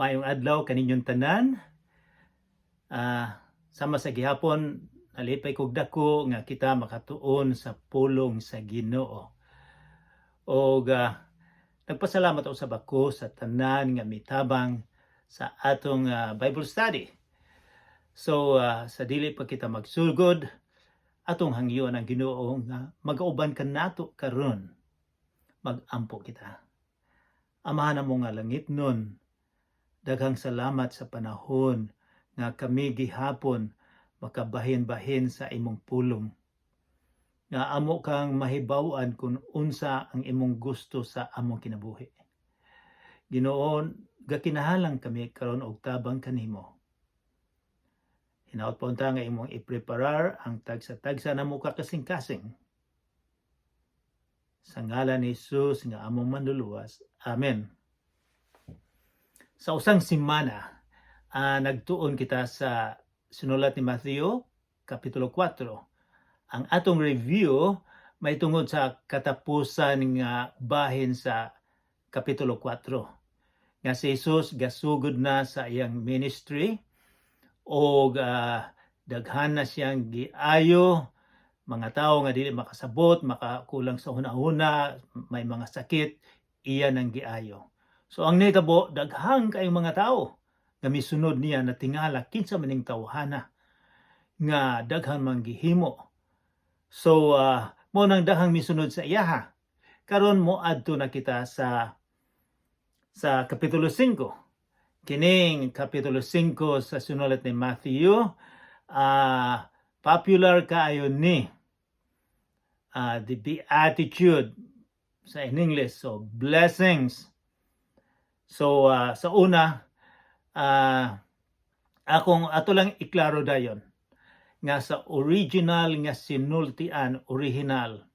Maayong adlaw kaninyong tanan. Sama sa gihapon, nalipay kog dako nga kita makatuon sa pulong sa Ginoo. Og nagpasalamat usab ako sa tanan nga mitabang sa atong Bible study. So sa dili pa kita magsugod, atong hangyoon ang Ginoo nga magauban kanato karon. Mag-ampo kita. Amahan namo nga langitnon, daghang salamat sa panahon nga kami gihapon makabahin-bahin sa imong pulong. Nga amo kang mahibaw-an kung unsa ang imong gusto sa among kinabuhi. Ginoo, gakinahanglan kami karon og tabang kanimo. Hinaot pa unta nga imong ipreparar ang tagsa-tagsa namo ka kasing-kasing. Sa ngalan ni Jesus nga among Manluluwas. Amen. Sa usang simana, nagtuon kita sa sinulat ni Matthew, Kapitulo 4. Ang atong review may tungod sa katapusan nga bahin sa Kapitulo 4. Nga si Jesus gasugod na sa iyang ministry og daghan na siyang giayo mga tao nga dili makasabot, makakulang sa hunahuna, may mga sakit, iya nang giayo. So ang nitabo, daghang kayong mga tao nga misunod niya, na tingala kinsa maning tawhana nga daghan man gihimo. So mo nang daghang misunod sa iyaha. Karon mo adto na kita sa Kapitulo 5. Kining Kapitulo 5 sa sinulat ni Matthew, popular kaayo ni the Beatitude sa in English. So blessings. So sa una, akong ato lang iklaro dayon nga sa original nga sinultian, original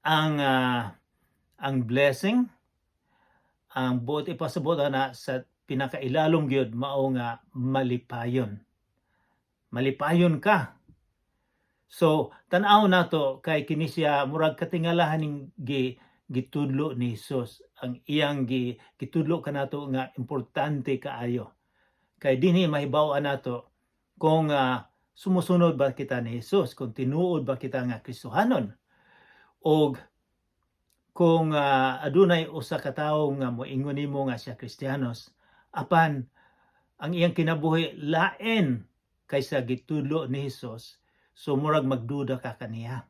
ang blessing, ang buot ipasabot na sa pinakailalom gyud mao nga malipayon. Malipayon ka. So tan-aw nato kay kini siya murag katingalahan ning gi gitudlo ni Jesus, ang iyang gitudlo kanato nga importante kaayo kay dinhi mahibaw-an nato kung sumusunod ba kita ni Jesus, kung tinuod ba kita nga Kristohanon, og kung adunay usa ka tawo nga moingon nimo nga siya Kristiyanos apan ang iyang kinabuhi lain kaysa gitudlo ni Jesus, so murag magduda ka kaniya.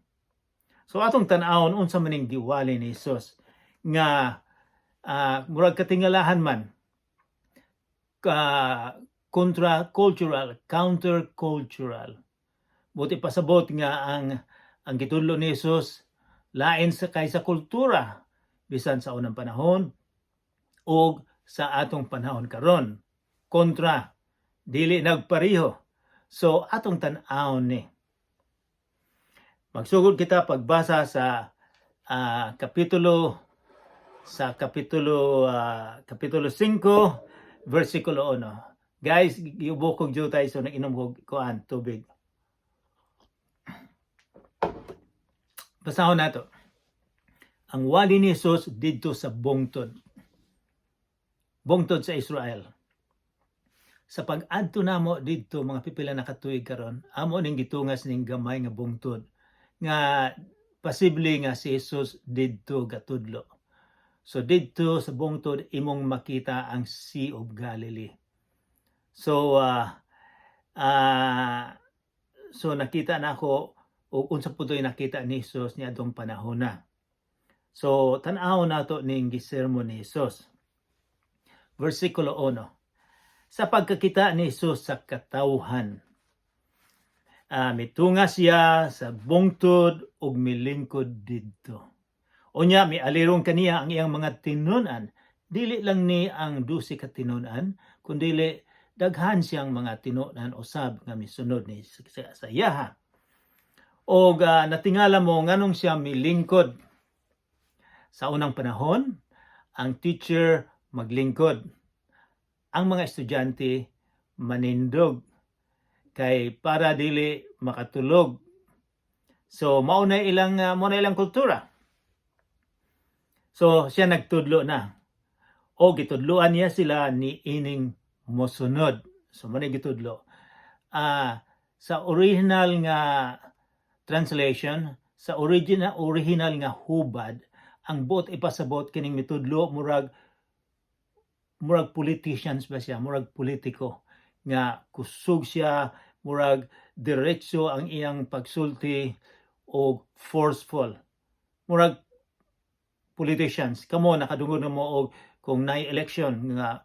So atong tan-awon unsa man ning giwali ni Jesus nga murag katingalahan man ka, contra cultural, counter cultural. Buot pasabot nga ang gitudlo ni Jesus lain sa kaysa kultura bisan sa unang panahon o sa atong panahon karon. Kontra, dili nagpareho. So atong tan-awon ni. Magsugod kita pagbasa sa kapitulo 5 versikulo 1. Guys, giubo kog jutay, so nag-inom kog kuan, tubig. Basahon nato. Ang wali ni Jesus didto sa bungtod. Bungtod sa Israel. Sa pag-adto namo didto mga pipila na katuig karon, amo ning gitungas ning gamay nga bungtod nga posible nga si Jesus didto gatudlo. So didto sa bungtod imong makita ang Sea of Galilee. So nakita nako o unsa putoy nakita ni Jesus niadtong panahon na. So tan-aw nato ning gisermon ni Jesus. Versikulo 1. Sa pagkakita ni Jesus sa katawhan, mitunga siya sa bungtod ug milingkod didto. Unya mialirong kaniya ang iyang mga tinun-an. Dili lang ni ang 12 ka tinun-an, kundili daghan siyang mga tinun-an usab nga misunod ni sa iyaha. Og natingala mo nganong siya milingkod. Sa unang panahon, ang teacher maglingkod. Ang mga estudyante manindog kay para dili makatulog. So mao na ilang kultura. So siya nagtudlo na. O gitudloan niya sila ni ining mosunod. So mao gitudlo. Sa original nga translation, sa original original nga hubad, ang buot ipasabot kining mitudlo, murag politicians ba siya, murag politiko nga kusog siya, murag diretso ang iyang pagsulti og forceful. Murag politicians. Kamo, nakadungog na mo og kung naay election nga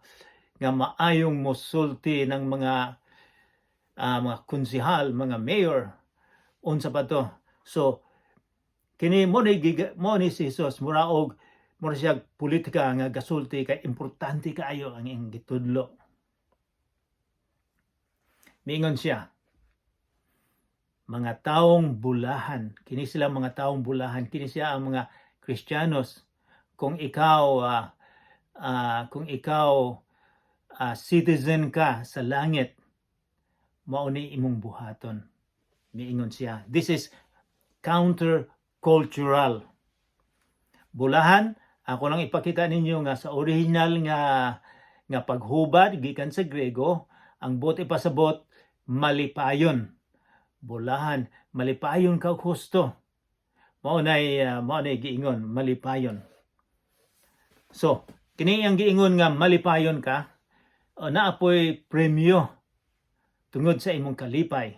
maayong mosulti ng mga konsehal, mga mayor, unsa pa to. So kini mo ni si Jesus, mura og mura siya politika nga gasulti kay importante kaayo ang iyang gitudlo. Miingon siya, "Mga taong bulahan." Kini sila mga taong bulahan. Kini siya ang mga Kristiyanos. Kung ikaw citizen ka sa langit, mao ni imong buhaton. Miingon siya. This is counter-cultural. Bulahan, ako lang ipakita ninyo nga sa original nga paghubad gikan sa Grego, ang buot ipasabot, malipayon. Bulahan, malipayon ka og husto. Mao nay giingon, malipayon. So, kini ang giingon nga malipayon ka, o naapoy premyo tungod sa imong kalipay.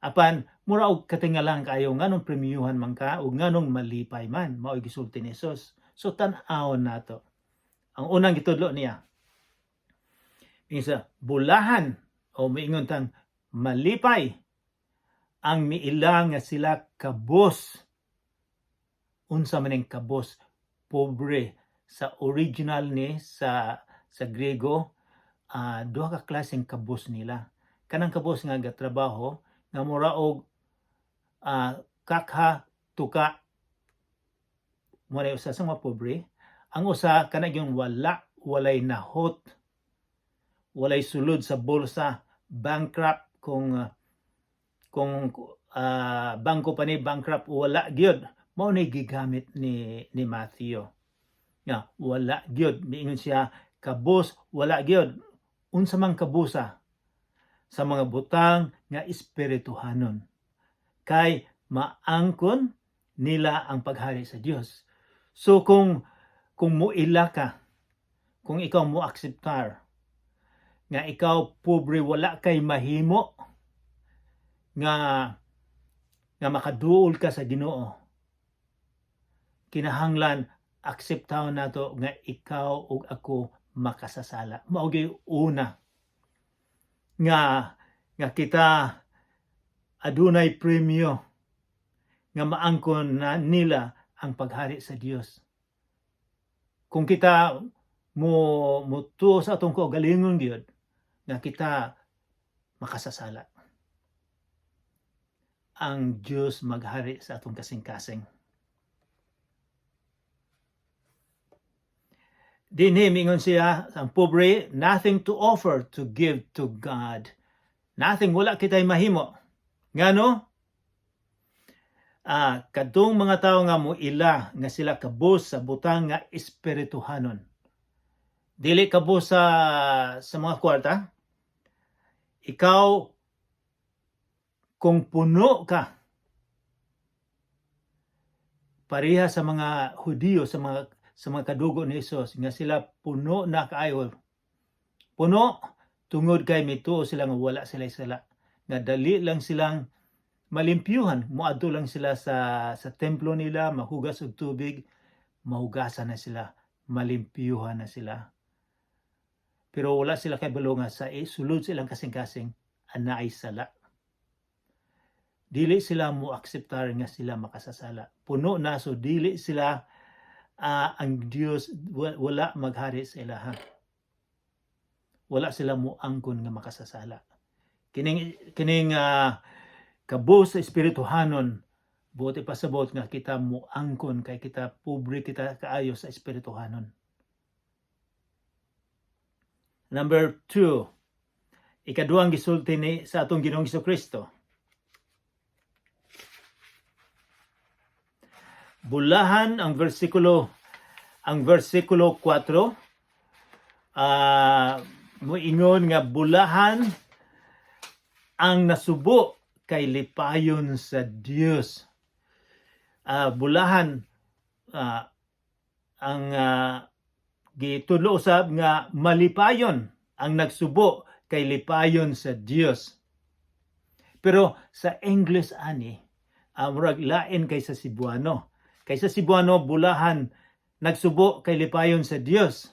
Apan mura og katingalang kayo, nganong premyuhan man ka ug nganong malipay man? Mao'y gisulti ni Jesus. So tan-awon nato. Ang unang gitudlo niya, isa, bulahan o miingon tang malipay ang miila nga sila kabos. Unsa man ang kabos? Pobre. Sa original ni sa Grego, duha ka klaseng kabos nila. Kanang kabos nga gatrabaho nga mura og kakha tuka, mo na usa sa mga pobre. Ang usa, kana yung wala, walay nahot, walay sulod sa bulsa, bankrupt. Kung bangko pa ni, bankrupt, wala gyud. Mao ni gigamit ni Matthew nga wala gyud. Miingon siya, kabos, wala gyud. Unsa man kabusa? Sa mga butang nga espirituhanon, kay maangkon nila ang paghari sa Dios. So kung muila ka, kung ikaw mo akseptar nga ikaw pobre, wala kay mahimo nga makaduol ka sa Ginoo, kinahanglan akseptahon nato nga ikaw ug ako makasasala. Mao gyud una nga kita adunay premyo nga maangkon na nila ang paghari sa Dios. Kung kita mo mutuo sa atong kaugalingon gyud nga kita makasasala, ang Dios maghari sa atong kasing-kasing. Dinhi mingon siya, ang pobre, nothing to offer, to give to God. Nothing, wala kita'y mahimo. Ngano? Kadtong mga tawo nga moila nga sila kabos sa butang nga espirituhanon. Dili kabos sa mga kwarta. Ikaw, kung puno ka pareha sa mga Hudiyo, sa mga kadugo ni Jesus nga sila puno na kaayo. Puno tungod kay mituo sila nga wala sila sala. Nga dali lang silang malimpyuhan, moadto lang sila sa templo nila, mahugas og tubig, mahugasan na sila, malimpyuhan na sila. Pero wala sila kabalo nga sa sulod silang kasing-kasing anaay sala. Dili sila mo akseptar nga sila makasasala. Puno na, so dili sila ang Dios wala maghari sa ilaha. Wala sila mo angkon nga makasasala. Kining kabos sa espirituhanon, buot ipasabot nga kita mo angkon kay kita pobre kita kaayo sa espirituhanon. Number 2, ikaduhang gisulti ni sa atong Ginoong Kristo. Bulahan, ang versikulo 4. Muingon nga bulahan ang nasubo kay lipayon sa Dios. Bulahan ang gitudlo usab nga malipayon ang nagsubo kay lipayon sa Dios. Pero sa English ani, murag lain kaysa Cebuano. Kaysa Cebuano, bulahan nagsubo kay lipayon sa Dios.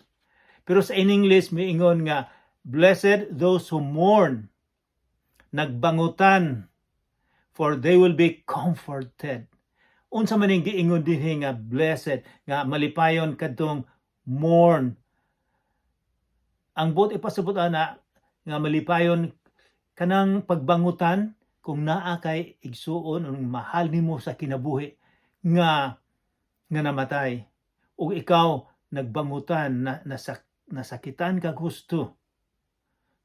Pero sa in English miingon nga blessed those who mourn, nagbangutan, for they will be comforted. Unsa man ning giingon dinhi nga blessed, nga malipayon kadtong mourn? Ang buot ipasabot ana nga malipayon kanang pagbangutan kung naa kay igsuon o mahal nimo sa kinabuhi nga nga namatay ug ikaw nagbangutan na nasakitan ka gusto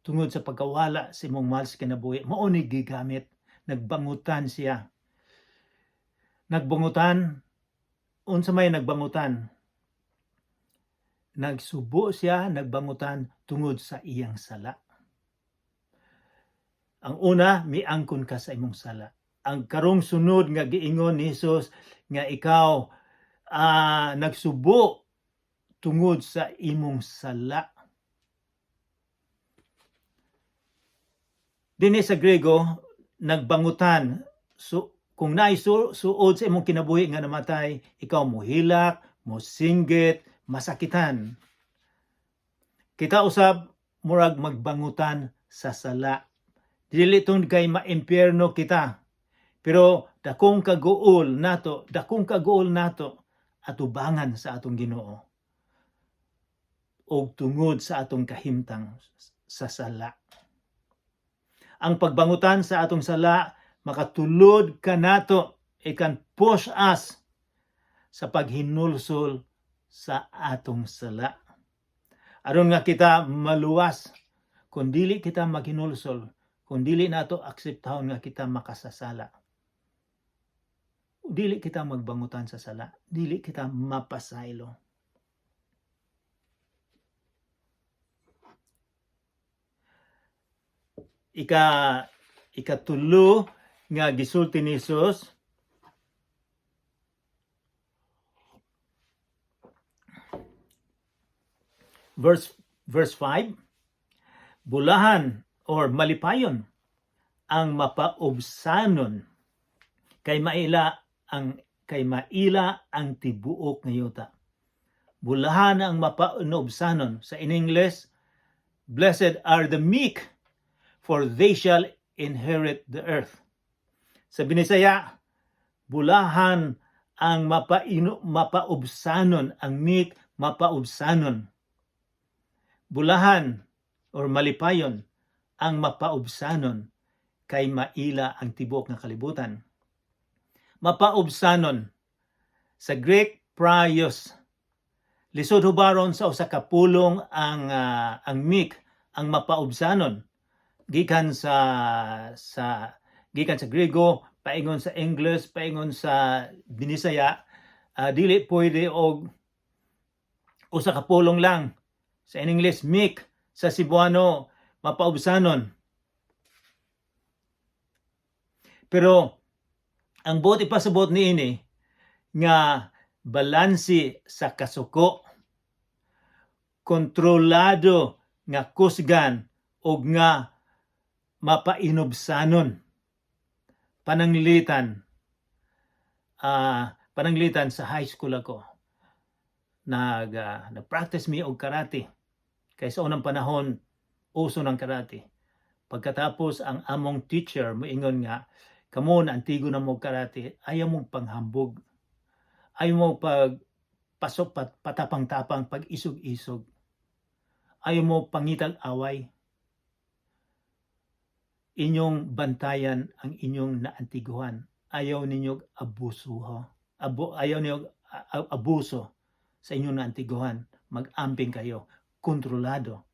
tungod sa pagkawala sa imong mahal sa kinabuhi. Mao ni gigamit, nagbangutan siya. Nagbangutan, unsa may nagbangutan? Nagsubo siya, nagbangutan tungod sa iyang sala. Ang una, miangkon ka sa imong sala. Ang karong sunod nga giingon ni Jesus nga ikaw nagsubo tungod sa imong sala. Dinhi sa Grego, nagbangutan. So, kung naay suod sa imong kinabuhi nga namatay, ikaw mohilak, mosinggit, masakitan. Kita usab murag magbangutan sa sala. Dili tungod kay maimpyerno kita. Pero dakong kaguol nato atubangan sa atong Ginoo og tungod sa atong kahimtang sa sala. Ang pagbangutan sa atong sala makatulod kanato, it can push us sa paghinulsol sa atong sala. Aron nga kita maluwas, kung dili kita maghinulsol, kung dili nato akseptahon nga kita makasasala, dili kita magbangutan sa sala, dili kita mapasaylo. Ikatulo nga gisulti ni Jesus, verse 5, bulahan or malipayon ang mapaubsanon kay maila ang tibuok nga yuta. Bulahan ang mapaubsanon. Sa in English, blessed are the meek, for they shall inherit the earth. Sa Binisaya, bulahan ang mapaubsanon, ang meek, mapaubsanon. Bulahan or malipayon ang mapaubsanon kay maila ang tibuok nga kalibutan. Mapaubsanon, sa Greek, praios. Lisod hubaron sa usa ka pulong ang meek, ang mapaubsanon. Gikan sa Grego, paingon sa English, paingon sa Binisaya, dili pwede og usa ka pulong lang. Sa in English, meek, sa Cebuano, mapaubsanon. Pero ang buot ipasabot niini nga balanse sa kasuko, kontrolado nga kusgan og nga mapainubsanon. Pananglitan sa high school ako nag-practice mi og karate kay sa unang panahon uso ng karate. Pagkatapos, ang among teacher moingon nga, "Kamo na antigo na mo karate, ayaw mo panghambog, ayaw mo pag pasok patapang-tapang, pag isog-isog, ayaw mo pangitag away. Inyong bantayan ang inyong naantiguhan. Ayaw ninyo abuso, ayaw ninyo abuso sa inyong naantiguhan. Mag-amping kayo, kontrolado."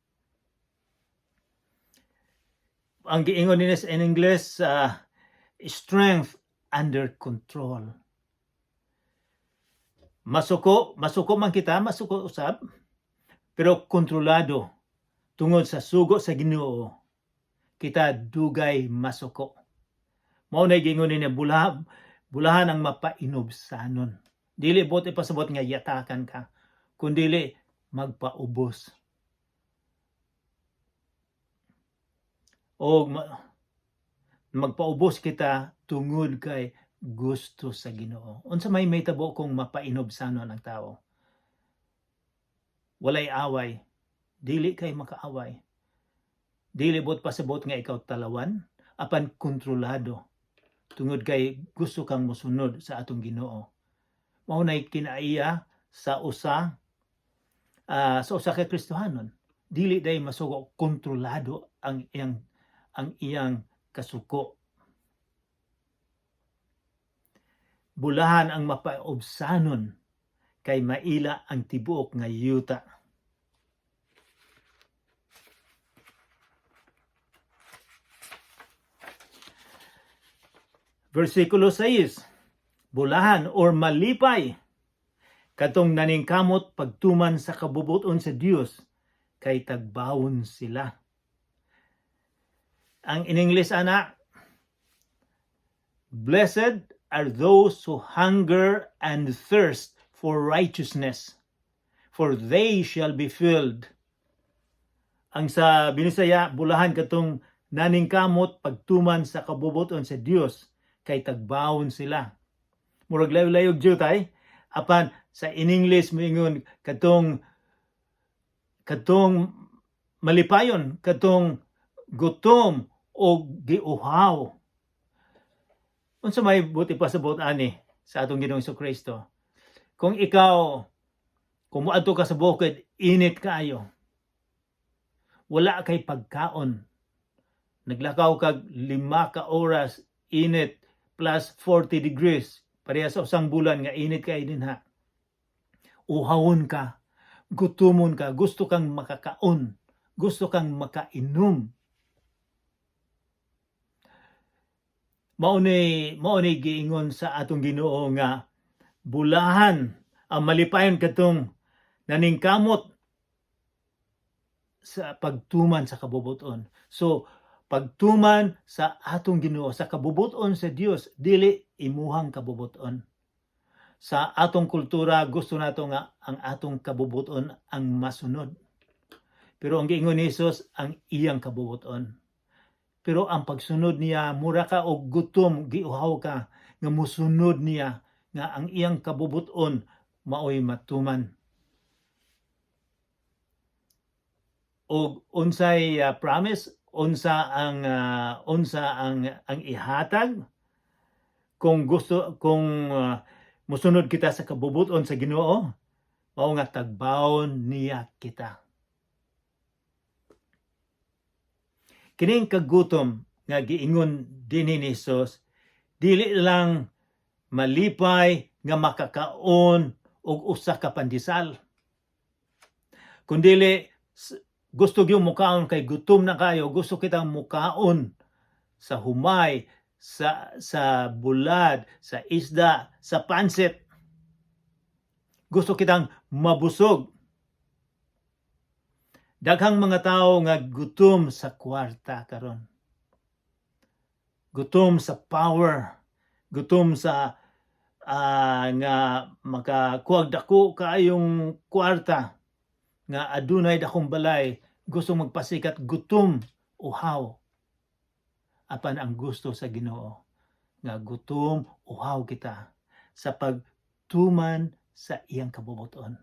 Ang giingon nila sa in English, strength under control. Masuko, masuko man kita, masuko usab. Pero kontrolado tungod sa sugo sa Ginoo, kita dugay masuko. Mao na giingon niya, bulahan ang mapainubsanon. Dili buot ipasabot nga yatakan ka, kundili magpaubos. O magpaubos kita tungod kay gusto sa Ginoo. Unsa may mahitabo kung mapainubsanon ang tao? Walay away, dili kay makaaway. Dili buot pasabot nga ikaw talawan, apan kontrolado tungod kay gusto kang mosunod sa atong Ginoo. Mao nay kinaiya sa usa ka Kristohanon. Dili day masuko, kontrolado ang iyang kasuko. Bulahan ang mapaubsanon kay maila ang tibuok nga yuta. Versikulo 6. Bulahan or malipay katong naningkamot pagtuman sa kabubuton sa Dios kay tagbawon sila. Ang in English ana, "Blessed are those who hunger and thirst for righteousness, for they shall be filled." Ang sa Binisaya, bulahan katong naningkamot pagtuman sa kabubuton sa Dios kay tagbawon sila. Murag layo-layo jud tay. Apan sa in English moingon katong malipayon, katong gutom o giuhaw. Unsa may buot ipasabot ani sa atong Ginoong Kristo? Kung ikaw, kung moadto ka sa bukid, init kaayo. Wala kay pagkaon. Naglakaw kag 5 ka oras, init, plus 40 degrees. Pareha sa usang bulan nga init kay dinha. Uhawon ka, gutumon ka, gusto kang makakaon, gusto kang makainom. Mao ni giingon sa atong Ginoo nga bulahan ang malipayon katong naningkamot sa pagtuman sa kabubuton. So pagtuman sa atong Ginoo sa kabubuton sa Dios, dili imuhang kabubuton. Sa atong kultura, gusto nato nga ang atong kabubuton ang masunod. Pero ang giingon ni Jesus, ang iyang kabubuton. Pero ang pagsunod niya, mura ka og gutom, giuhaw ka nga musunod niya nga ang iyang kabubuton maoy matuman. Og unsay promise, unsa ang ihatag kung gusto kung musunod kita sa kabubuton sa Ginoo? Mao nga tagbawon niya kita. Kining kagutom nga giingon dinhi ni Jesus, dili lang malipay nga makakaon og usa ka pandesal. Kundili gusto gyud mukaon kay gutom na kayo, gusto kitang mukaon sa humay, sa bulad, sa isda, sa pansit. Gusto kitang mabusog. Daghang mga tao nga gutom sa kwarta karon. Gutom sa power, gutom sa nga makakuhag dako kaayong kwarta, nga adunay dakong balay, gusto magpasikat, gutom, uhaw. Apan ang gusto sa Ginoo nga gutom, uhaw kita sa pagtuman sa iyang kabubuton.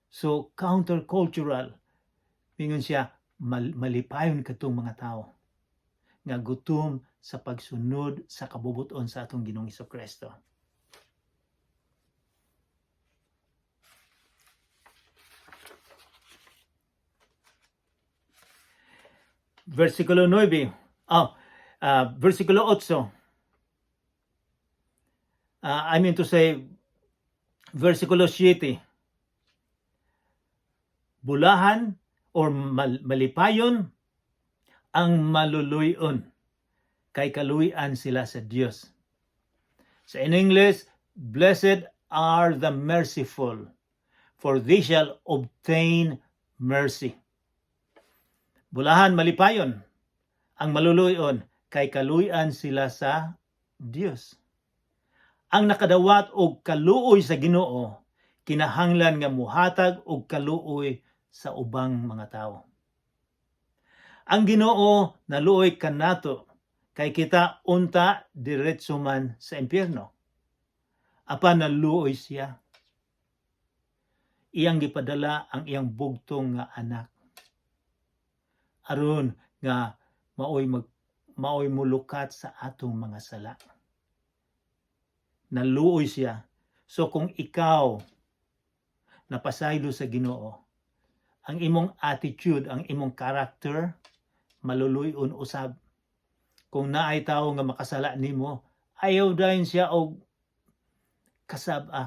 So countercultural, mingon siya malipayon katong mga tao nga gutom sa pagsunod sa kabubuton sa atong Ginoong Kristo. Versikulo 9. Oh, versikulo 8. I mean to say, versikulo 7. Bulahan or malipayon ang maluluyon kay kaluy-an sila sa Dios. Sa in English, "Blessed are the merciful, for they shall obtain Mercy. Bulahan, malipayon ang maluluyon kay kaluyan sila sa Dios. Ang nakadawat og kaluoy sa Ginoo kinahanglan nga muhatag og kaluoy sa ubang mga tawo. Ang Ginoo naluoy kanato kay kita unta diretso man sa impyerno. Apan naluoy siya. Iyang gipadala ang iyang bugtong nga anak aron nga maoy mulukat sa atong mga sala. Naluoy siya. So kung ikaw napasaylo sa Ginoo, ang imong attitude, ang imong character maluluyon usab. Kung naay tawo nga makasala nimo, ayaw dayon siya og kasab-a.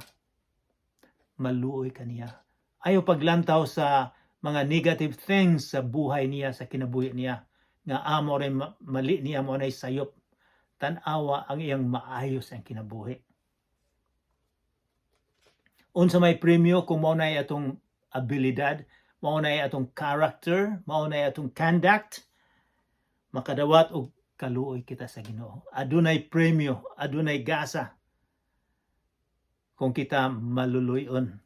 Maluoy ka niya. Ayaw paglantaw sa mga negative things sa buhay niya, sa kinabuhi niya, nga amo rin mali niya mo nay sayop. Tan-awa ang iyang maayos ang kinabuhi. Unsa may premyo kung mao nay atong abilidad, mao nay atong character, mao nay atong conduct, makadawat og kaluoy kita sa Ginoo. Adunay premyo, adunay gasa kung kita maluluyon.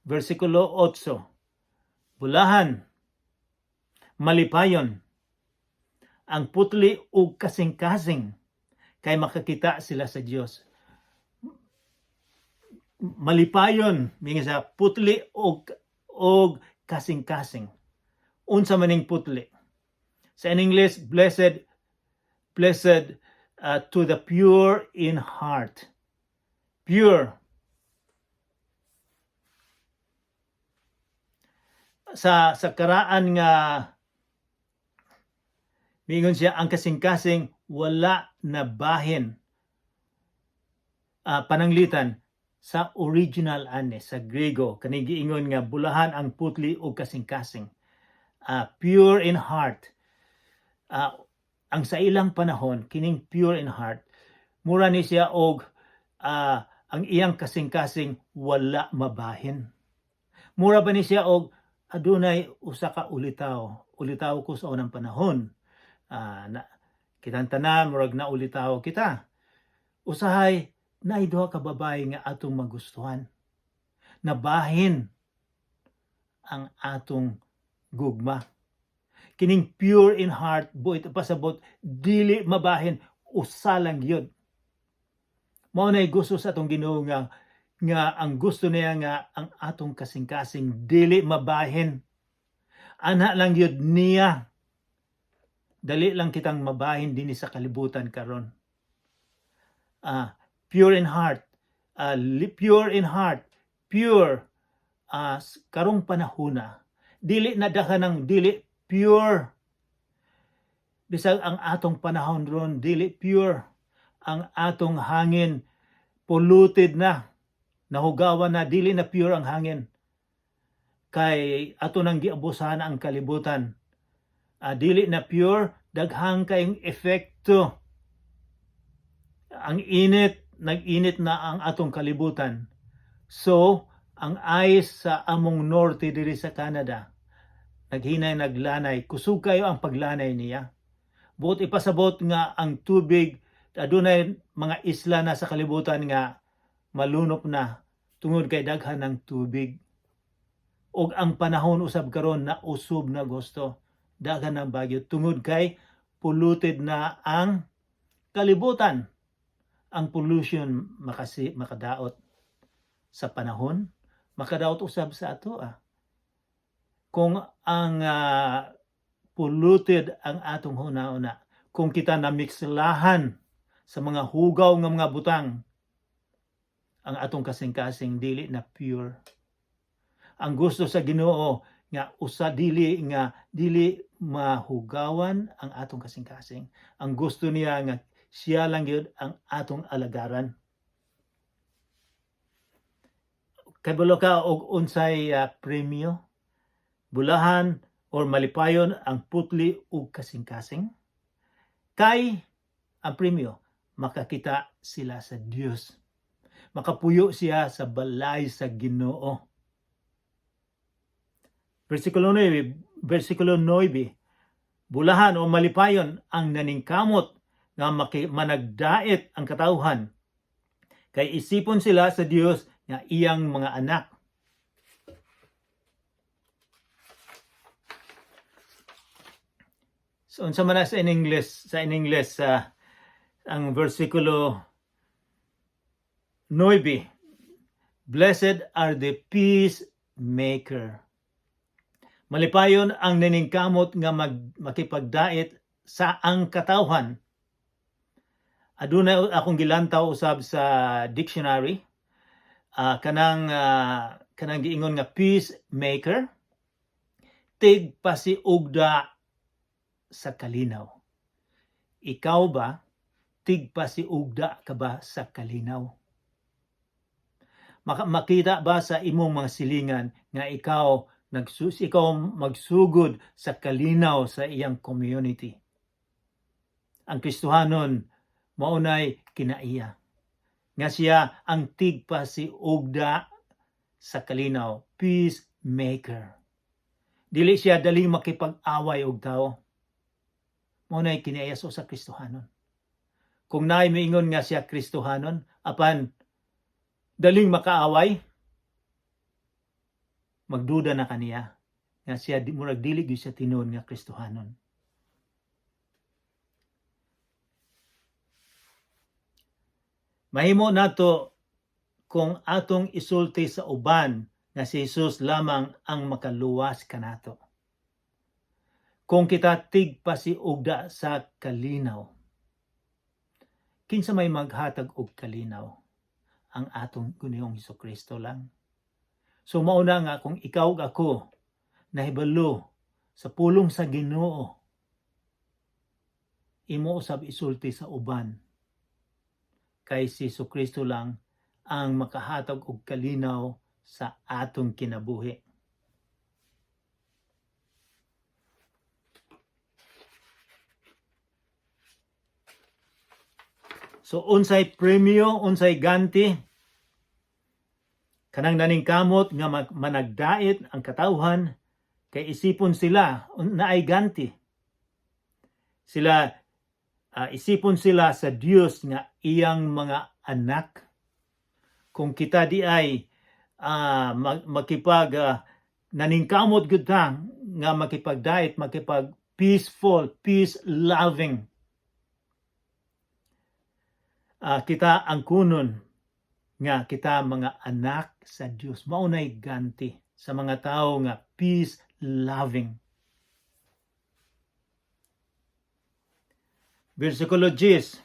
Versikulo 8. Bulahan, malipayon, ang putli ug kasing-kasing kay makakita sila sa Dios. Malipayon, mingi sa putli og kasing-kasing. Unsa maning putli? Sa in English, blessed to the pure in heart. Pure. Sa karaan nga mingon siya ang kasing-kasing wala na bahin, pananglitan sa original ane sa Grego, kaning giingon nga bulahan ang putli og kasing-kasing, pure in heart. Ang sa ilang panahon, kining pure in heart, mura ni siya og ang iyang kasing-kasing wala mabahin. Mura ba ni siya og adunay usa ka ulitaw? Ulitaw ko sa unang panahon, na kitang tanan murag na ulitaw kita. Usahay naay duha ka babae nga atong magustuhan, nabahin ang atong gugma. Kining pure in heart, buit pasabot dili mabahin, usa lang gyud. Mao nay gusto sa atong Ginoo nga ang gusto niya nga ang atong kasing-kasing dili mabahin. Ana lang gyud niya. Dali lang kitang mabahin dinhi sa kalibutan karon. Pure in heart, pure in heart, pure, karong panahona dili na daghan ng dili pure. Bisag ang atong panahon ron dili pure, ang atong hangin polluted na, nahugawan na, dili na pure ang hangin kay ato nang giabusahan ang kalibutan. Dili na pure, daghang kayong epekto. Ang init, nag-init na ang atong kalibutan. So ang ice sa among norte diri sa Canada naghinay, naglanay, kusog kayo ang paglanay niya. Buot ipasabot nga ang tubig, adunay mga isla na sa kalibutan nga malunop na tungod kay daghan ng tubig. Og ang panahon usab karon na usub na gusto, daghan ng bagyo tungod kay polluted na ang kalibutan. Ang pollution makasi makadaot sa panahon, makadaot usab sa ato ah. Kung ang polluted ang atong huna-huna, kung kita namikslahan sa mga hugaw nga mga butang, ang atong kasing-kasing dili na pure. Ang gusto sa Ginoo nga usa dili nga dili mahugawan ang atong kasing-kasing. Ang gusto niya nga siya lang gyud ang atong alagaran. Kabalo ka og unsay premyo? Bulahan or malipayon ang putli ug kasing-kasing. Kay ang premyo, makakita sila sa Dios. Makapuyo siya sa balay sa Ginoo. Versikulo 9, versikulo 9, bulahan o malipayon ang naningkamot nga managdait ang katawhan kay isipon sila sa Dios nga iyang mga anak. So unsa man na sa in English ang versikulo 9? Blessed are the peacemaker. Malipayon ang naningkamot nga makipagdait sa ang katawhan. Aduna akong gilantaw usab sa dictionary kanang giingon nga peacemaker, tigpasiugda sa kalinaw. Ikaw ba, tigpasiugda ka ba sa kalinaw? Makita ba sa imong mga silingan nga ikaw magsugod sa kalinaw sa iyang community? Ang Kristohanon maunay kinaiya nga siya ang tigpasiugda sa kalinaw, peacemaker. Dili siya daling makipag-away og tao. Maunay kinaiya sa Kristohanon. Kung naay miingon nga siya Kristohanon apan daling makaaway, magduda na kaniya nga siya murag dili gyud siya tinuod nga Kristohanon. Mahimo nato kung atong isulti sa uban nga si Jesus lamang ang makaluwas kanato. Kung kita tigpasiugda sa kalinaw. Kinsa may maghatag og kalinaw? Ang atong Ginoong Kristo lang. So mauna nga kung ikaw ug ako nahibalo sa pulong sa Ginoo, imo usab isulti sa uban kay si Kristo lang ang makahatag og kalinaw sa atong kinabuhi. So unsay premyo, unsay ganti? Kanang naningkamot nga managdait ang katawhan kay isipon sila naay ganti. Sila isipon sila sa Dios nga iyang mga anak. Kung kita di ay makipag naningkamot gud ta nga makipagdait, makipag peaceful, peace loving, kita ang kunon nga kita mga anak sa Dios. Maunay ganti sa mga tao nga peace loving. Versikulo 10.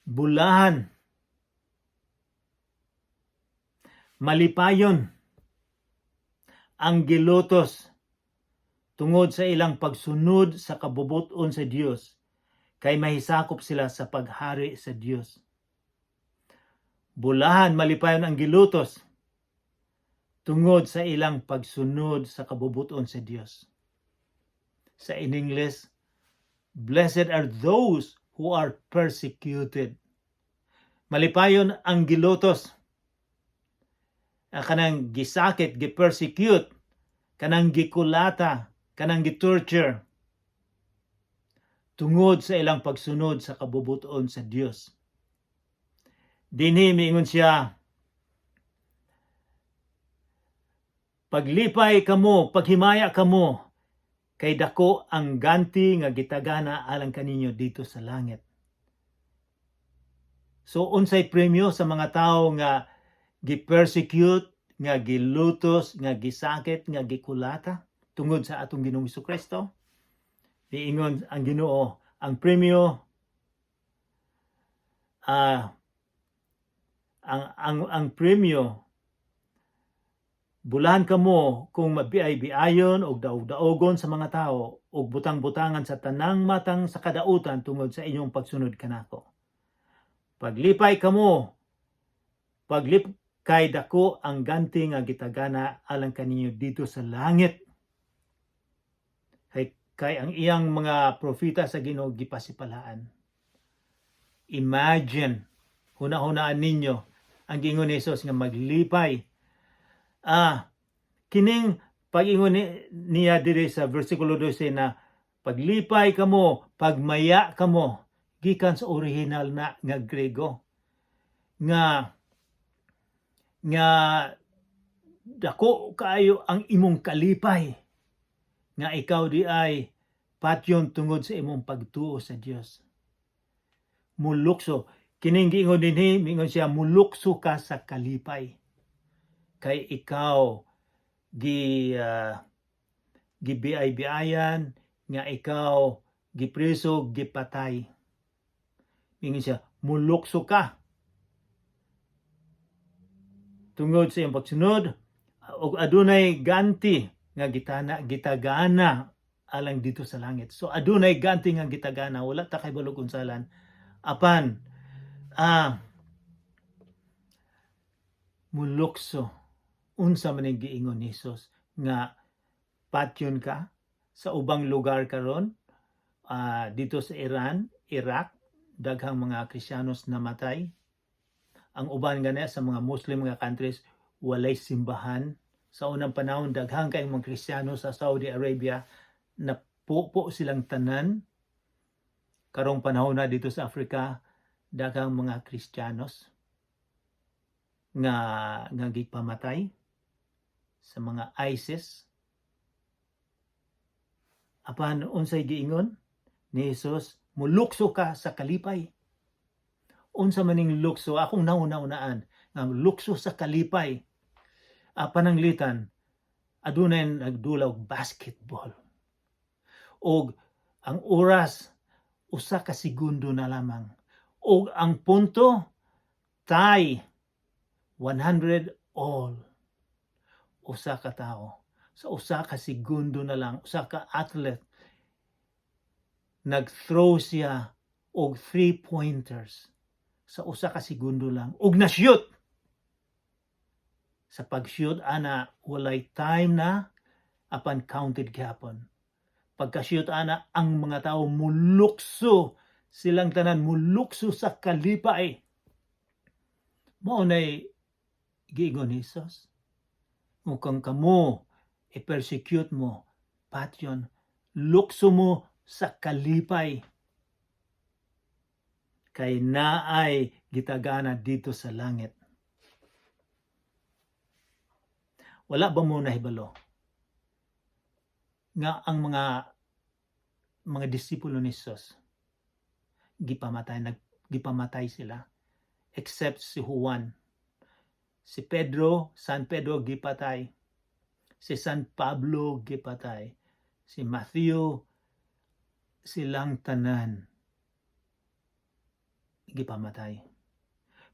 Bulahan, malipayon ang gilutos tungod sa ilang pagsunod sa kabubuton sa Dios, kay mahisakop sila sa paghari sa Dios. Bulahan, malipayon ang gilutos tungod sa ilang pagsunod sa kabubuton sa Dios. Sa in English, blessed are those who are persecuted. Malipayon ang gilutos, ang kanang gisakit, gipersecute, kanang gikulata, kanang gitorture tungod sa ilang pagsunod sa kabubuton sa Dios. Dinhi miingon siya, paglipay kamo, paghimaya kamo, kay dako ang ganti nga gitagana alang kaninyo dito sa langit. So unsay premyo sa mga tawo nga gipersecute, nga gilutos, nga gisakit, nga gikulata tungod sa atong Ginoong Kristo? Niingon ang Ginoo, ang premyo ang premyo, bulahan kamo kung mabiay-biayon og daog-daogon sa mga tao ug butang-butangan sa tanang matang sa kadautan tungod sa inyong pagsunod kanako. Paglipay kamo, paglip kay dako ang ganti nga gitagana alang kaninyo dito sa langit. Kay ang iyang mga propeta sa Ginoo gipasipalaan. Imagine, huna-hunaan ninyo ang giingon ni Jesus nga maglipay. Kining pag-ingon niya diri sa versikulo 12 na paglipay kamo, pagmaya kamo, gikan sa original na nga Grego nga nga dako kaayo ang imong kalipay nga ikaw di ay patyon tungod sa imong pagtuo sa Dios. Mulukso kining giingon dinhi, mingon siya, mulukso ka sa kalipay kay ikaw gibiay-biayan nga ikaw gipreso, gipatay. Mingon siya, mulukso ka tungod sa iyong pagsunod ug adunay ganti nga gitana gitagana alang dito sa langit. So adunay ganti nga gitagana, wala ta kay balog unsalan. Apan mulukso. Unsa man ang giingon ni Jesus nga patyon ka sa ubang lugar karon, dito sa Iran, Iraq, daghang mga Kristiyanos namatay. Ang uban gani sa mga Muslim nga countries, walay simbahan. Sa unang panahon, daghang kayong mga Kristiyano sa Saudi Arabia, napupo silang tanan. Karong panahon na dito sa Africa, daghang mga Kristiyanos nga nga gipamatay sa mga ISIS. Apan unsay giingon ni Jesus? Mulukso ka sa kalipay. Unsa maning lukso? Akong nauna-unaan nga lukso sa kalipay. Pananglitan adunay nagdula og basketball og ang oras 1 ka segundo na lamang og ang punto tie, 100 all. Usa ka tawo sa 1 ka segundo na lang, usa ka athlete, nag-throw siya og three pointers sa 1 ka segundo lang og na-shoot. Sa pag-shoot ana, walay time na, apan counted gyapon. Pagka-shoot ana, ang mga tao mulukso silang tanan, mulukso sa kalipay. Mao nay giingon ni Jesus. Kung kamo i-persecute mo, patyon, lukso mo sa kalipay kay naay gitagana dito sa langit. Wala ba mo nahibalo nga ang mga disipulo ni Jesus gipamatay, nag gipamatay sila except si Juan. Si Pedro, San Pedro gipatay. Si San Pablo gipatay. Si Matthew, silang tanan gipamatay.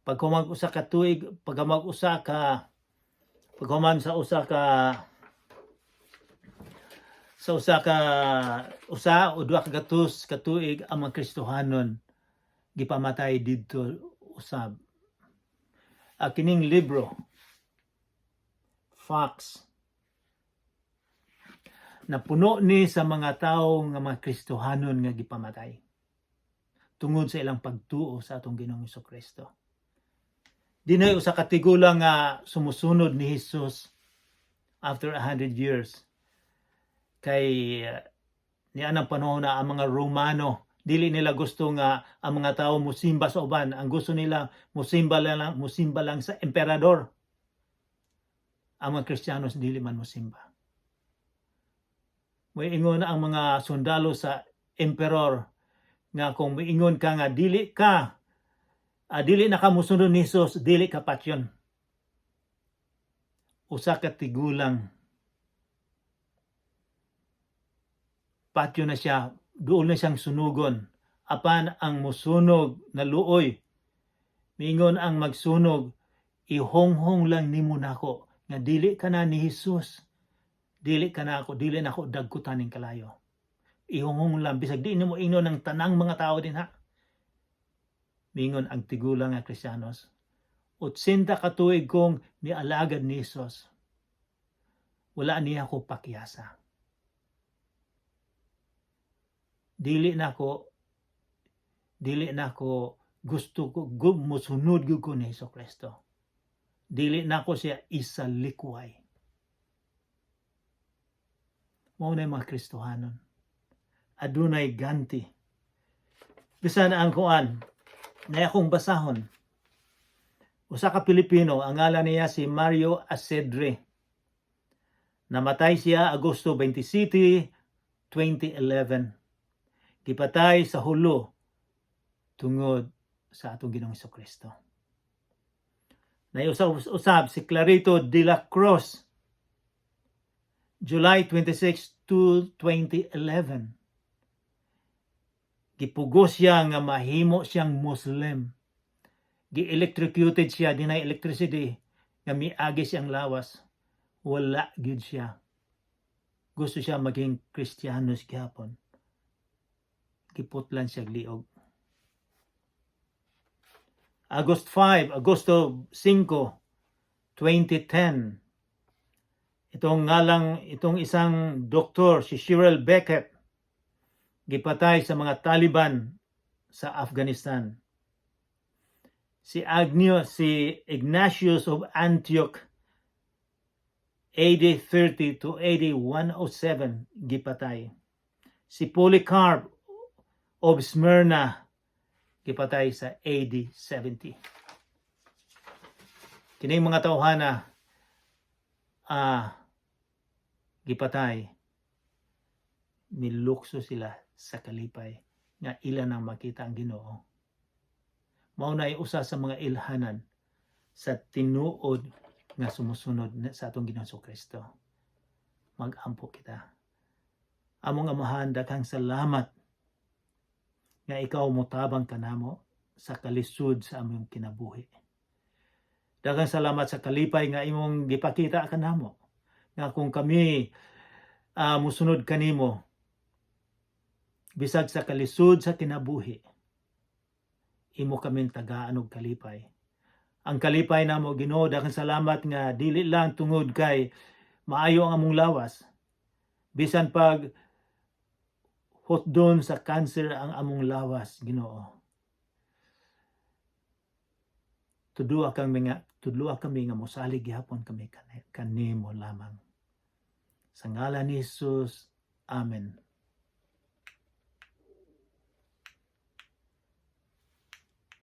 Paghuman usa ka tuig, paghuman usa ka paghuman sa usa ka 1 o 200 ka tuig, ang mga Kristohanon gipamatay didto usab. Kining libro Fox, napuno ni sa mga tawo nga mga Kristohanon nga gipamatay tungod sa ilang pagtuo sa atong Ginoong Kristo. Dinoy usa ka tigulang nga sumusunod ni Jesus after 100 years kay nianang panahon na ang mga Romano, dili nila gusto nga ang mga tao musimba sa uban. Ang gusto nila, musimba lang sa emperador. Ang mga Kristiyanos dili man musimba. Moingon ang mga sundalo sa emperor nga kung moingon ka nga dili na ka musunod ni Jesus, dili ka patyon. Usa ka tigulang, patyon na siya, duol na siyang sunugon. Apan ang musunog na luoy, miingon ang magsunog, "Ihonghong lang nimo nako nga dili ka na ni Jesus. Dili na ako dagkutan ning kalayo. Ihonghong lang bisag di nimo ingnon ng tanang mga tao din ha." Mingon ang tigulang nga Kristiyanos, "80 ka tuig kong nialagad ni Jesus. Wala niya ako pakyasa. Dili na ako Gusto ko, musunod gyud ko ni Hesus Kristo. Dili nako siya isalikway. Mao na mga Kristohanon. Adunay ganti. Bisan ang kuan, na akong basahon. Usa ka Pilipino, ang ngalan niya si Mario Asedre. Namatay siya Agosto 27, 2011. Gipatay sa Jolo tungod sa atong Ginoong Kristo. Nausab usab si Clarito de la Cruz, July 26 to 2011. Gipugos siya nga mahimo siyang Muslim. Gi-electrocuted siya, dinay electricity nga miagi siyang lawas. Wala gyud siya. Gusto siya maging Kristiyano gihapon. Giputlan siya liog. August 5, Agosto 5, 2010. Itong ngalang, itong isang doktor, si Cheryl Beckett, gipatay sa mga Taliban sa Afghanistan. Si Ignatius of Antioch, AD 30 to AD 107, gipatay. Si Polycarp of Smyrna, gipatay sa AD 70. Kining mga tawhana gipatay, nilukso sila sa kalipay nga ila nang makita ang Ginoo. Mao na usa sa mga ilhanan sa tinuod nga sumusunod sa atong Ginoong Kristo. Mag-ampo kita. Among Amahan, daghang salamat nga ikaw motabang kanamo sa kalisod sa among kinabuhi. Daghang salamat sa kalipay nga imong gipakita kanamo nga kung kami musunod kanimo bisag sa kalisod sa kinabuhi, imo kaming tagaan og kalipay. Ang kalipay namo, Ginoo, daghang salamat nga dili lang tungod kay maayo ang among lawas, bisan pag hutdon sa cancer ang among lawas, Ginoo. Tudloa kami nga mosalig gihapon kami kanimo lamang. Sa ngalan ni Jesus. Amen.